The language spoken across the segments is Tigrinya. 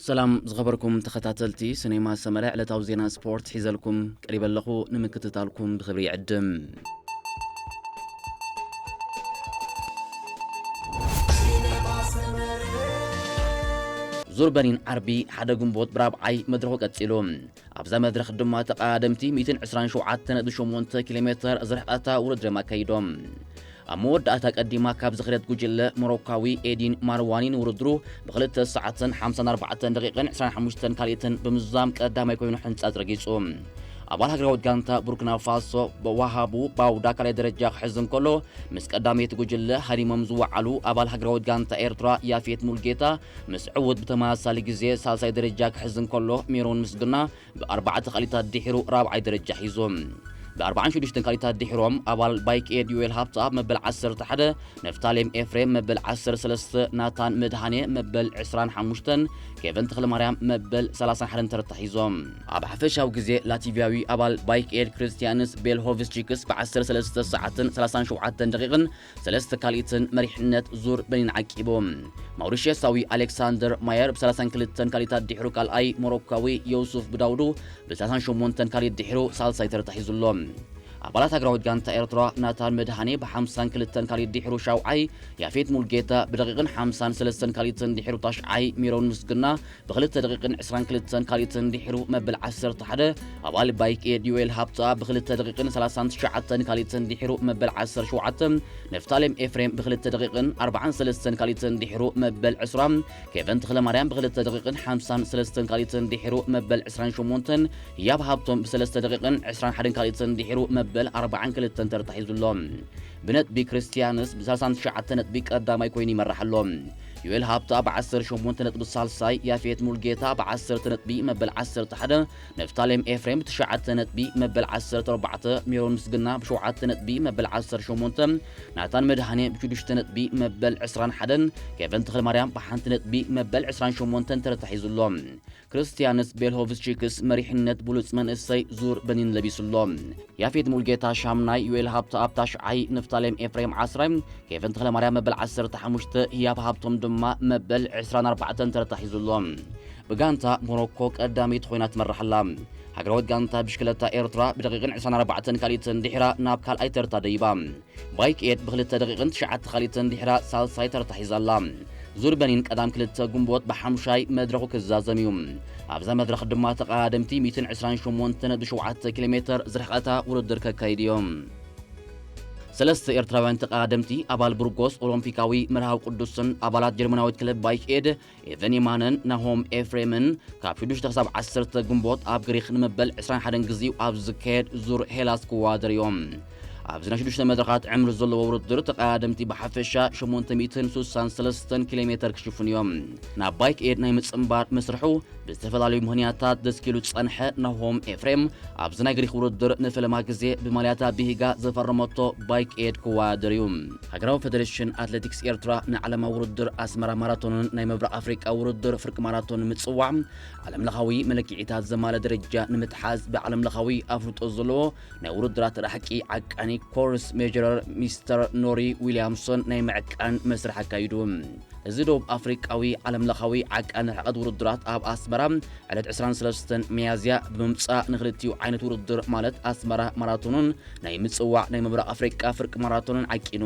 ሰላም ዝኸበርኩም ተኸታተልቲ ሲኔማ ሰመረ፣ ዕለታዊ ዜና ስፖርት ሒዘልኩም ቀሪበ ኣለኹ። ንምክትታልኩም ብኽብሪ ይዕድም። ዙር በኒን ዓርቢ ሓደ ግንቦት ብራብዓይ መድረኹ ቀጺሉ። ኣብዛ መድረኽ ድማ ተቐዳደምቲ ሚእትን ዕስራን ሸውዓተን ነጥቢ ሸሞንተ ኪሎ ሜተር ዝርሕቐታ ውድድር ኣካይዶም። ኣብ መወዳእታ ቀዲማ ካብ ዝኽደት ጉጅለ ሞሮካዊ ኤዲን ማርዋኒ ንውድድሩ ብኽልተ ሰዓትን ሓምሳን ኣርባዕተን ደቂቕን ዕስራን ሓሙሽተን ካልኢትን ብምዝዛም ቀዳማይ ኮይኑ ሕንጻጽ ረጊጹ። ኣባል ሃገራዊት ጋንታ ቡርኪና ፋሶ ዋሃቡ ባውዳ ካልኣይ ደረጃ ክሕዝ እንከሎ፣ ምስ ቀዳመይቲ ጉጅለ ሃዲሞም ዝወዓሉ ኣባል ሃገራዊት ጋንታ ኤርትራ ያፌት ሙልጌታ ምስ ዕዉት ብተመሳሳሊ ግዜ ሳልሳይ ደረጃ ክሕዝ እንከሎ፣ ሜሮን ምስግና ብኣርባዕተ ካልኢታት ድሒሩ ራብዓይ ደረጃ ሒዞም። ብኣርባዓን ሽዱሽተን ካልኢታት ድሒሮም ኣባል ባይክ ኤድ ዮኤል ሃብተኣብ መበል ዓሰርተ ሓደ፣ ነፍታሌም ኤፍሬም መበል ዓሰርተ ሰለስተ፣ ናታን መድሃኔ መበል ዕስራን ሓሙሽተን፣ ኬቨን ተኽለማርያም መበል ሰላሳን ሓደን ተርታ ሒዞም። ኣብ ሓፈሻዊ ግዜ ላቲቪያዊ ኣባል ባይክ ኤድ ክርስቲያንስ ቤልሆቭስቺክስ ብዓሰርተ ሰለስተ ሰዓትን ሰላሳን ሸውዓተን ደቂቕን ሰለስተ ካልኢትን መሪሕነት ዙር በኒን ዓቂቡ። ማውሪሽየሳዊ ኣሌክሳንደር ማየር ብ ሰላሳን ክልተን ካልኢታት ድሕሩ ካልኣይ፣ ሞሮካዊ ዮሱፍ ብዳውዱ ብ ሰላሳን ሸሞንተን ካልኢት ድሕሩ ሳልሳይ ተርታ ሒዙ ኣሎ። ኣባላት ሃገራዊት ጋንታ ኤርትራ ናታን መድሃኔ ብ ሓምሳን ክልተን ካልኢት ድሕሩ ሻውዓይ፣ ያፌት ሙልጌታ ብደቂቕን ሓምሳን ሰለስተን ካልኢትን ድሕሩ ታሽዓይ፣ ሚሮን ምስግና ብኽልተ ደቂቕን ዕስራን ክልተን ካልኢትን ድሕሩ መበል ዓሰርተ ሓደ፣ ኣባል ባይክ ኤድ ዮኤል ሃብተኣብ ብኽልተ ደቂቕን ሰላሳን ትሽዓተን ካልኢትን ድሕሩ መበል ዓሰርተ ሸውዓተ፣ ነፍታሌም ኤፍሬም ብኽልተ ደቂቕን ኣርባዓን ሰለስተን ካልኢትን ድሕሩ መበል ዕስራ፣ ኬቨን ተኽለማርያም ብኽልተ ደቂቕን ሓምሳን ሰለስተን ካልኢትን ድሕሩ መበል ዕስራን ሸሞንተን፣ ህያብ ሃብቶም ብሰለስተ ደቂቕን ዕስራን ሓደን ካልኢትን ድሕሩ መበል ኣርባዓን ክልተን ተርታ ሒዙ ኣሎ። ብነጥቢ ክርስቲያንስ ብ ሰላሳን ትሽዓተን ነጥቢ ቀዳማይ ኮይኑ ይመርሕ ኣሎ። ዮኤል ሃብተኣብ ዓሰርተ ሸሞንተ ነጥቢ ሳልሳይ፣ ያፌት ሙልጌታ ብ ዓሰርተ ነጥቢ መበል ዓሰርተ ሓደ፣ ነፍታሌም ኤፍሬም ብ ትሽዓተ ነጥቢ መበል ዓሰርተ ኣርባዕተ፣ ሜሮን ምስግና ብ ሸውዓተ ነጥቢ መበል ዓሰርተ ሸሞንተ፣ ናታን መድሃኔ ብ ሽዱሽተ ነጥቢ መበል ዕስራን ሓደን፣ ኬቨን ተኽለማርያም ብ ሓንቲ ነጥቢ መበል ዕስራን ሸሞንተን ተርታ ሒዙ ኣሎ። ክርስቲያንስ ቤልሆቭስቺክስ መሪሕነት ብሉጽ መንእሰይ ዙር በኒን ለቢሱ ኣሎ። ያፌት ሙልጌታ ሻምናይ፣ ዮኤል ሃብተኣብ ታሽዓይ፣ ንፍታሌም ኤፍሬም ዓስራይ፣ ኬቨን ተኽለማርያም መበል ዓሰርተ ሓሙሽተ፣ ህያብ ሃብቶም ድማ መበል ዕስራን ኣርባዕተን ተርታ ሒዙ ኣሎ። ብጋንታ ሞሮኮ ቀዳመይቲ ኮይና ትመርሕ ኣላ። ሃገራዊት ጋንታ ብሽክለታ ኤርትራ ብደቂቕን ዕስራን ኣርባዕተን ካልኢትን ድሒራ ናብ ካልኣይ ተርታ ደይባ። ባይክ ኤድ ብኽልተ ደቂቕን ትሽዓተ ካልኢትን ድሒራ ሳልሳይ ተርታ ሒዛ ኣላ። ዙር በኒን ቀዳም ክልተ ግንቦት ብሓሙሻይ መድረኹ ክዛዘም እዩ። ኣብዛ መድረኽ ድማ ተቐዳደምቲ ሚእትን ዕስራን ሸሞንተን ነጥቢ ሸውዓተ ኪሎ ሜተር ዝርሕቐታ ውድድር ከካይዱ እዮም። ሰለስተ ኤርትራውያን ተቐዳደምቲ፣ ኣባል ብርጎስ ኦሎምፒካዊ መርሃዊ ቅዱስን ኣባላት ጀርመናዊት ክለብ ባይክ ኤድ ኤቨን የማነን ናሆም ኤፍሬምን፣ ካብ ሽዱሽተ ክሳብ ዓሰርተ ግንቦት ኣብ ግሪኽ ንመበል ዕስራን ሓደን ግዜኡ ኣብ ዝካየድ ዙር ሄላስ ክወዳደሩ እዮም። ኣብዚ ናይ ሽዱሽተ መድረኻት ዕምሪ ዘለዎ ውድድር ተቐዳደምቲ ብሓፈሻ ሸሞንተ ሚእትን ስሳን ሰለስተን ኪሎ ሜተር ክሽፍኑ እዮም። ናብ ባይክ ኤድ ናይ ምጽንባር መስርሑ ብዝተፈላለዩ ምኽንያታት ደስኪሉ ዝጸንሐ ናሆም ኤፍሬም፣ ኣብዚ ናይ ግሪኽ ውድድር ንፈለማ ግዜ ብማልያታ ብሂጋ ዘፈረመቶ ባይክ ኤድ ክወዳደር እዩ። ሃገራዊ ፌደሬሽን ኣትሌቲክስ ኤርትራ ንዓለማዊ ውድድር ኣስመራ ማራቶንን ናይ ምብራቕ ኣፍሪቃ ውድድር ፍርቂ ማራቶን ምጽዋዕ፣ ዓለምለኻዊ መለክዒታት ዘማልእ ደረጃ ንምትሓዝ ብዓለምለኻዊ ኣፍልጦ ዘለዎ ናይ ውድድራት ራሕቂ ዓቃኒ ኮርስ ሜጀረር ሚስተር ኖሪ ዊልያምሶን ናይ ምዕቃን መስርሕ ኣካይዱ። እዚ ደቡብ ኣፍሪቃዊ ዓለምለኻዊ ዓቃኒ ርሕቀት ውድድራት ኣብ ኣስመራ ዕለት ዕስራን ሰለስተን ሚያዝያ ብምምጻእ ንክልቲኡ ዓይነት ውድድር ማለት ኣስመራ ማራቶንን ናይ ምጽዋዕ ናይ ምብራቕ ኣፍሪቃ ፍርቂ ማራቶንን ዓቂኑ።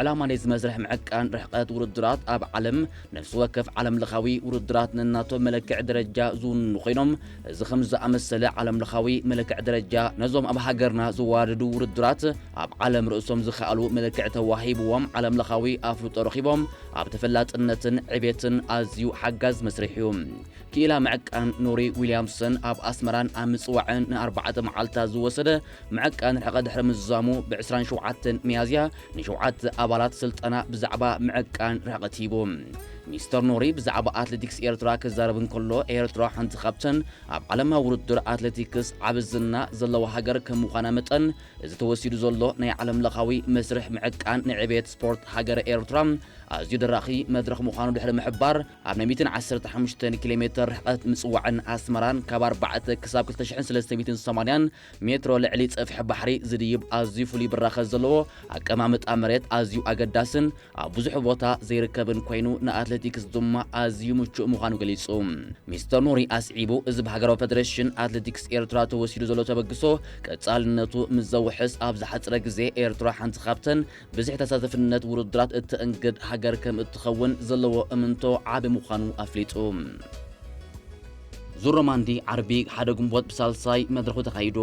ዕላማ ናይዚ መስርሕ ምዕቃን ርሕቀት ውድድራት ኣብ ዓለም ነፍሲ ወከፍ ዓለምለኻዊ ውድድራት ነናቶም መለክዒ ደረጃ ዝውንኑ ኮይኖም፣ እዚ ከም ዝኣመሰለ ዓለምለኻዊ መለክዒ ደረጃ ነዞም ኣብ ሃገርና ዝዋደዱ ውድድራት ኣብ ዓለም ርእሶም ዝኸኣሉ መለክዒ ተዋሂብዎም ዓለምለኻዊ ኣፍልጦ ረኺቦም ኣብ ተፈላጥነትን ዕቤትን ኣዝዩ ሓጋዝ መስርሕ እዩ። ክኢላ ምዕቃን ኖሪ ዊልያምሰን ኣብ ኣስመራን ኣብ ምጽዋዕን ንኣርባዕተ መዓልታት ዝወሰደ ምዕቃን ርሕቐት ድሕሪ ምዝዛሙ፣ ብ ዕስራን ሸውዓተን ሚያዝያ ንሸውዓተ ኣባላት ስልጠና ብዛዕባ ምዕቃን ርሕቐት ሂቡ። ሚስተር ኖሪ ብዛዕባ ኣትሌቲክስ ኤርትራ ክዛረብ እንከሎ፣ ኤርትራ ሓንቲ ካብተን ኣብ ዓለማዊ ውድድር ኣትሌቲክስ ዓቢ ዝና ዘለዋ ሃገር ከም ምዃና መጠን፣ እዚ ተወሲዱ ዘሎ ናይ ዓለምለኻዊ መስርሕ ምዕቃን ንዕቤት ስፖርት ሃገረ ኤርትራ ኣዝዩ ደራኺ መድረኽ ምዃኑ ድሕሪ ምሕባር፣ ኣብ ናይ ሚእትን ዓሰርተ ሓሙሽተን ኪሎ ሜተር ርሕቀት ምጽዋዕን ኣስመራን ካብ ኣርባዕተ ክሳብ ክልተ ሽሕን ሰለስተ ሚእትን ሰማንያን ሜትሮ ልዕሊ ጸፍሒ ባሕሪ ዝድይብ ኣዝዩ ፍሉይ ብራኸ ዘለዎ ኣቀማምጣ መሬት ኣዝዩ ኣገዳስን ኣብ ብዙሕ ቦታ ዘይርከብን ኮይኑ፣ ንኣትሌት ኣትሌቲክስ ድማ ኣዝዩ ምቹእ ምዃኑ ገሊጹ። ሚስተር ኑሪ ኣስዒቡ፣ እዚ ብሃገራዊ ፌደሬሽን ኣትሌቲክስ ኤርትራ ተወሲዱ ዘሎ ተበግሶ ቀጻልነቱ ምስ ዘውሕስ፣ ኣብ ዝሓጽረ ግዜ ኤርትራ ሓንቲ ካብተን ብዝሒ ተሳተፍነት ውድድራት እተእንግድ ሃገር ከም እትኸውን ዘለዎ እምንቶ ዓቢ ምዃኑ ኣፍሊጡ። ዙር ሮማንዲ ዓርቢ ሓደ ግንቦት ብሳልሳይ መድረኹ ተኻይዱ።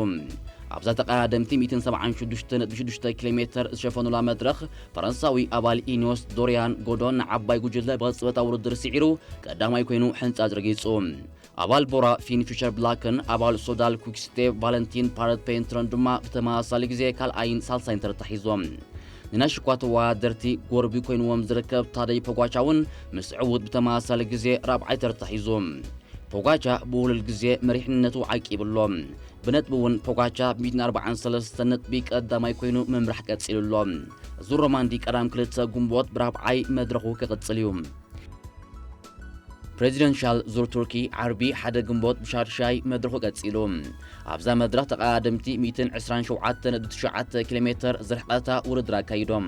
ኣብዛ ተቐዳደምቲ ሚእትን ሰብዓን ሽዱሽተ ነጥቢ ሽዱሽተ ኪሎ ሜተር ዝሸፈኑላ መድረኽ፣ ፈረንሳዊ ኣባል ኢኒዮስ ዶርያን ጎዶን ንዓባይ ጉጅለ ብቕጽበታዊ ውድድር ስዒሩ ቀዳማይ ኮይኑ ሕንጻጽ ረጊጹ። ኣባል ቦራ ፊን ፊሸር ብላክን ኣባል ሶዳል ኩክስቴፕ ቫለንቲን ፓረት ፔንትረን ድማ ብተመሳሳሊ ግዜ ካልኣይን ሳልሳይን ተርታ ሒዞም። ንናይ ሽኳ ተወዳደርቲ ጎርቢ ኮይንዎም ዝርከብ ታደይ ፖጓቻ እውን ምስ ዕዉት ብተመሳሳሊ ግዜ ራብዓይ ተርታ ሒዙ። ፖጋቻ ብውህሉል ግዜ መሪሕነቱ ዓቂቡ ኣሎ። ብነጥቢ እውን ፖጋቻ ብ ሚእትን ኣርባዓን ሰለስተን ነጥቢ ቀዳማይ ኮይኑ ምምራሕ ቀጺሉ ኣሎ። ዙር ሮማንዲ ቀዳም ክልተ ግንቦት ብራብዓይ መድረኹ ክቕጽል እዩ። ፕሬዚደንሻል ዙር ቱርኪ ዓርቢ ሓደ ግንቦት ብሻድሻይ መድረኹ ቀጺሉ። ኣብዛ መድረኽ ተቐዳደምቲ ሚእትን ዕስራን ሸውዓተን ነጥቢ ትሽዓተ ኪሎ ሜተር ዝርሕቐታ ውድድር ኣካይዶም።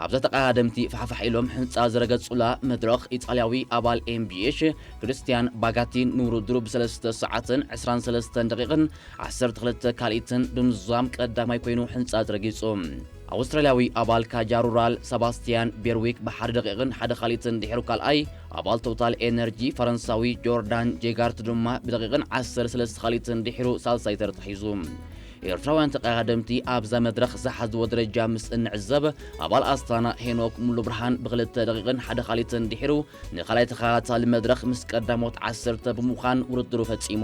ኣብዛ ተቐዳደምቲ ፋሕፋሕ ኢሎም ሕንጻ ዝረገጹላ መድረኽ፣ ኢጣልያዊ ኣባል ኤምቢኤሽ ክርስቲያን ባጋቲን ንውድድሩ ብሰለስተ ሰዓትን ዕስራን ሰለስተን ደቂቕን ዓሰርተ ክልተ ካልኢትን ብምዝዛም ቀዳማይ ኮይኑ ሕንጻጽ ረጊጹ። ኣውስትራልያዊ ኣባል ካጃ ሩራል ሰባስቲያን ቤርዊክ ብሓደ ደቂቕን ሓደ ካልኢትን ድሒሩ ካልኣይ፣ ኣባል ቶታል ኤነርጂ ፈረንሳዊ ጆርዳን ጄጋርት ድማ ብደቂቕን ዓሰርተ ሰለስተ ካልኢትን ድሒሩ ሳልሳይ ተርታ ሒዙ። ኤርትራውያን ተቐዳደምቲ ኣብዛ መድረኽ ዝሓዝዎ ደረጃ ምስ እንዕዘብ፣ ኣባል ኣስታና ሄኖክ ሙሉብርሃን ብክልተ ደቂቕን ሓደ ካልኢትን ድሒሩ ንኻልኣይ ተኸታታሊ መድረኽ ምስ ቀዳሞት ዓሰርተ ብምዃን ውድድሩ ፈጺሙ።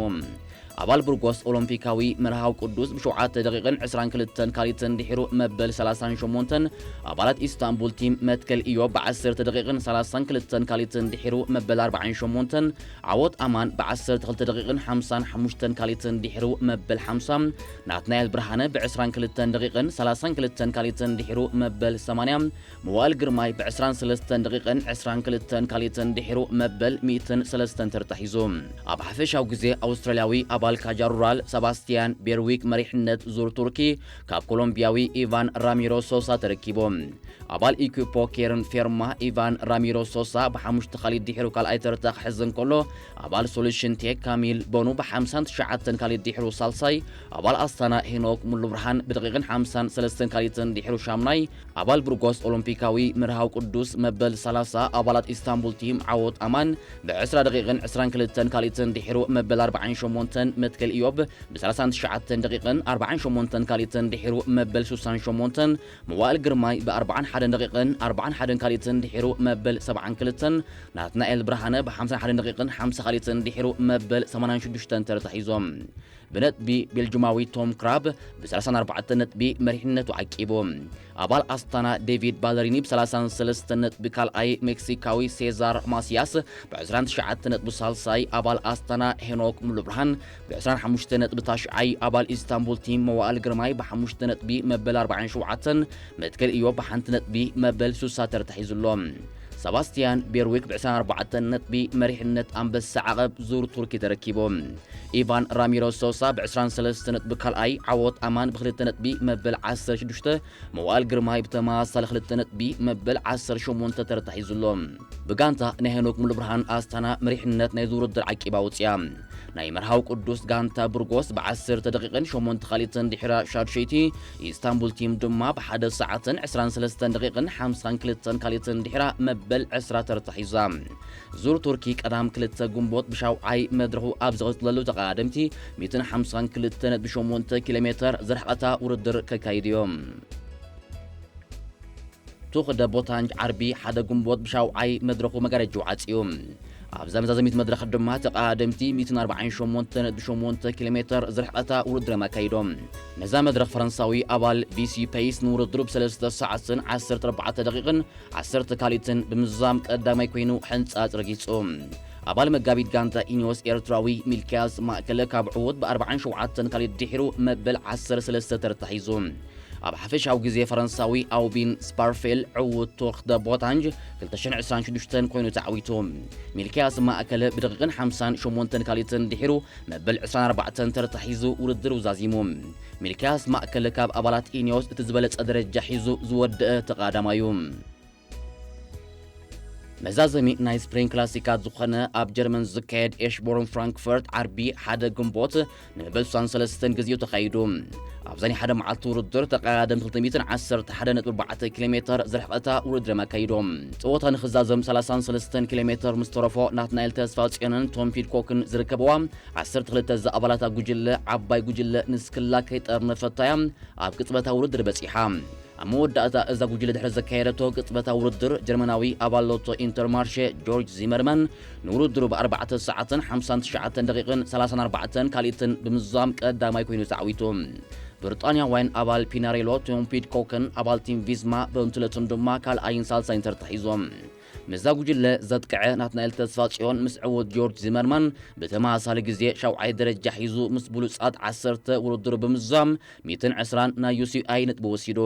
ኣባል ብርጎስ ኦሎምፒካዊ መርሃዊ ቅዱስ ብሸውዓተ ደቂቕን ዕስራን ክልተን ካልኢትን ድሒሩ መበል ሰላሳን ሸሞንተን፣ ኣባላት ኢስታንቡል ቲም መትከል ኢዮብ ብዓሰርተ ደቂቕን ሰላሳን ክልተን ካልኢትን ድሒሩ መበል ኣርባዓን ሸሞንተን፣ ዓወት ኣማን ብዓሰርተ ክልተ ደቂቕን ሓምሳን ሓሙሽተን ካልኢትን ድሒሩ መበል ሓምሳ፣ ናትናኤል ብርሃነ ብዕስራን ክልተን ደቂቕን ሰላሳን ክልተን ካልኢትን ድሒሩ መበል ሰማንያ፣ መዋእል ግርማይ ብዕስራን ሰለስተን ደቂቕን ዕስራን ክልተን ካልኢትን ድሒሩ መበል ሚእትን ሰለስተን ተርታ ሒዙ። ኣብ ሓፈሻዊ ግዜ ኣውስትራልያዊ ኣባል ካጃ ሩራል ሰባስቲያን ቤርዊክ መሪሕነት ዙር ቱርኪ ካብ ኮሎምቢያዊ ኢቫን ራሚሮ ሶሳ ተረኪቡ። ኣባል ኢኩፖ ኬርን ፌርማ ኢቫን ራሚሮ ሶሳ ብሓሙሽተ ካልኢት ድሒሩ ካልኣይ ተርታ ክሕዝ እንከሎ፣ ኣባል ሶሉሽን ቴክ ካሚል ቦኑ ብሓምሳን ትሽዓተን ካልኢት ድሒሩ ሳልሳይ፣ ኣባል ኣስታና ሄኖክ ሙሉብርሃን ብደቂቕን ሓምሳን ሰለስተን ካልኢትን ድሒሩ ሻምናይ፣ ኣባል ብርጎስ ኦሎምፒካዊ መርሃዊ ቅዱስ መበል ሰላሳ፣ ኣባላት ኢስታንቡል ቲም ዓወት ኣማን ብዕስራ ደቂቕን ዕስራን ክልተን ካልኢትን ድሒሩ መበል ኣርባዓን ሸሞንተን፣ መትከል ኢዮብ ብሰላሳን ትሽዓተን ደቂቕን ኣርባዓን ሸሞንተን ካልኢትን ድሒሩ መበል ሱሳን ሸሞንተን፣ መዋእል ግርማይ ብኣርባዓን ሓደን ደቂቕን ኣርባዓን ሓደን ካልኢትን ድሒሩ መበል ሰብዓን ክልተን፣ ናትናኤል ብርሃነ ብሓምሳን ሓደን ደቂቕን ሓምሳ ካልኢትን ድሒሩ መበል ሰማንያን ሽዱሽተን ተርታ ሒዞም። ብነጥቢ ቤልጁማዊ ቶም ክራብ ብሰላሳን ኣርባዕተን ነጥቢ መሪሕነቱ ዓቂቡ። ኣባል ኣስታና ዴቪድ ባለሪኒ ብሰላሳን ሰለስተን ነጥቢ ካልኣይ፣ ሜክሲካዊ ሴዛር ማሲያስ ብዕስራን ትሽዓተን ነጥቢ ሳልሳይ፣ ኣባል ኣስታና ሄኖክ ሙሉብርሃን ብዕስራን ሓሙሽተን ነጥቢ ታሽዓይ፣ ኣባል ኢስታንቡል ቲም መዋእል ግርማይ ብሓሙሽተ ነጥቢ መበል ኣርባዓን ሸውዓተን፣ መትከል ኢዮብ ብሓንቲ ነጥቢ መበል ሱሳ ተርታ ሒዙ ኣሎ። ሰባስቲያን ቤርዊክ ብዕስራን ኣርባዕተን ነጥቢ መሪሕነት ኣንበሳ ዓቐብ ዙር ቱርኪ ተረኪቡ። ኢቫን ራሚሮ ሶሳ ብዕስራን ሰለስተን ነጥቢ ካልኣይ፣ ዓወት ኣማን ብክልተ ነጥቢ መበል ዓሰርተ ሽዱሽተ፣ መዋእል ግርማይ ብተመሳሳሊ ክልተ ነጥቢ መበል ዓሰርተ ሸሞንተ ተርታ ሒዙ ኣሎ። ብጋንታ ናይ ሄኖክ ሙሉብርሃን ኣስታና መሪሕነት ናይዚ ውድድር ዓቂባ ኣውፅያ። ናይ መርሃዊ ቅዱስ ጋንታ ብርጎስ ብዓሰርተ ደቂቕን ሸሞንተ ካልኢትን ድሒራ ሻድሸይቲ፣ ኢስታንቡል ቲም ድማ ብሓደ ሰዓትን ዕስራን ሰለስተን ደቂቕን ሓምሳን ክልተን ካልኢትን ድሒራ መበል ዕስራ ተርታ ሒዛ። ዙር ቱርኪ ቀዳም ክልተ ግንቦት ብሻውዓይ መድረኹ ኣብ ዝቕጽለሉ ተቐዳደምቲ ሚእትን ሓምሳን ክልተ ነጥቢ ሸሞንተ ኪሎ ሜተር ዝርሕቐታ ውድድር ከካይድ እዮም። ቱኽ ደ ቦታንጅ ዓርቢ ሓደ ግንቦት ብሻውዓይ መድረኹ መጋረጅኡ ዓጽዩ። ኣብዛ መዛዘሚት መድረኽ ድማ ተቐዳደምቲ ሚእትን ኣርባዓን ሸሞንተ ነጥቢ ሸሞንተ ኪሎ ሜተር ዝርሕቐታ ውድድር እዮም ኣካይዶም። ነዛ መድረኽ ፈረንሳዊ ኣባል ቪሲ ፔይስ ንውድድሩ ብሰለስተ ሰዓትን ዓሰርተ ኣርባዕተ ደቂቕን ዓሰርተ ካልኢትን ብምዝዛም ቀዳማይ ኮይኑ ሕንጻጽ ረጊጹ። ኣባል መጋቢት ጋንታ ኢኒዮስ ኤርትራዊ ሚልክያስ ማእከለ ካብ ዕዉት ብኣርባዓን ሸውዓተን ካልኢት ድሒሩ መበል ዓሰርተ ሰለስተ ተርታ ሒዙ። ኣብ ሓፈሻዊ ግዜ ፈረንሳዊ ኣውቢን ስፓርፌል ዕዉት ቱር ደ ቦታንጅ ክልተ ሽሕን ዕስራን ሽዱሽተን ኮይኑ ተዓዊቱ። ሚልክያስ ማእከለ ብደቂቕን ሓምሳን ሸሞንተን ካልኢትን ድሒሩ መበል ዕስራን ኣርባዕተን ተርታ ሒዙ ውድድር ዛዚሙ። ሚልክያስ ማእከለ ካብ ኣባላት ኢኒዮስ እቲ ዝበለጸ ደረጃ ሒዙ ዝወደአ ተቐዳዳማዩ። መዛዘሚ ናይ ስፕሪን ክላሲካት ዝኾነ ኣብ ጀርመን ዝካየድ ኤሽቦርን ፍራንክፈርት ዓርቢ ሓደ ግንቦት ንመበል ሱሳን ሰለስተን ግዜኡ ተኻይዱ። ኣብዛ ናይ ሓደ መዓልቲ ውድድር ተቐዳደምቲ ክልተ ሚእትን ዓሰርተ ሓደ ነጥቢ ኣርባዕተ ኪሎ ሜተር ዝርሕቐታ ውድድር ኣካይዶም። ጸወታ ንኽዛዘም ሰላሳን ሰለስተን ኪሎ ሜተር ምስ ተረፎ ናትናኤል ተስፋ ጽዮንን ቶም ፒድኮክን ዝርከብዋ ዓሰርተ ክልተ ዝኣባላታ ጉጅለ ዓባይ ጉጅለ ንስክላ ከይጠርነፈታያ ኣብ ቅጽበታ ውድድር በጺሓ። ኣብ መወዳእታ እዛ ጉጅለ ድሕሪ ዘካየደቶ ቅጽበታ ውድድር ጀርመናዊ ኣባል ሎቶ ኢንተርማርሼ ጆርጅ ዚመርማን ንውድድሩ ብኣርባዕተ ሰዓትን ሓምሳን ትሽዓተን ደቂቕን ሰላሳን ኣርባዕተን ካልኢትን ብምዝዛም ቀዳማይ ኮይኑ ተዓዊቱ። ብሪጣንያውያን ኣባል ፒናሬሎ ቶም ፒድኮክን ኣባል ቲም ቪዝማ በንትለቱን ድማ ካልኣይን ሳልሳይን ተርታ ሒዞም። ምስዛ ጉጅለ ዘጥቅዐ ናትናኤል ተስፋ ጽዮን ምስ ዕዉት ጆርጅ ዚመርማን ብተመሳሳሊ ግዜ ሻውዓይ ደረጃ ሒዙ ምስ ብሉጻት ዓሰርተ ውድድሩ ብምዝዛም ሚእትን ዕስራን ናይ ዩ ሲ ኣይ ነጥቢ ወሲዱ።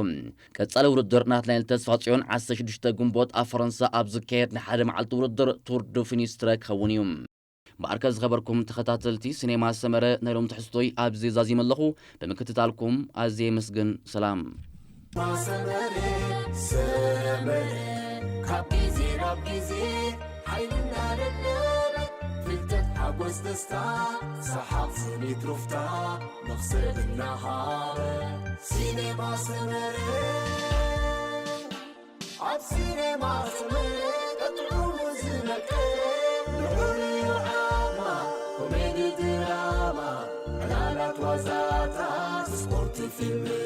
ቀጻሊ ውድድር ናትናኤል ተስፋ ጽዮን ዓሰርተ ሽዱሽተ ግንቦት ኣብ ፈረንሳ ኣብ ዝካየድ ንሓደ መዓልቲ ውድድር ቱር ዱ ፊኒስትረ ክኸውን እዩ። እምበኣርከ ዝኸበርኩም ተኸታተልቲ ሲኔማ ሰመረ ናይ ሎም ትሕዝቶይ ኣብዚ ዛዚመ ኣለኹ። ብምክትታልኩም ኣዝየ የመስግን። ሰላም። ሰመረ ሰመረ ካብ ግዜ ናብ ግዜ ሓይልና ደለበ ፍልጠት ሓጎስ ደስታ ሰሓቕ ስኒት ሩፍታ መኽሰብ እናሃበ ሲኔማ ሰመረ ኣብ ሲኔማ ሰመረ ቀጥዑ ዝነቀ ልዑል ዓማ ኮሜዲ ድራማ ዕላላት ዋዛታት ስፖርት ፊልም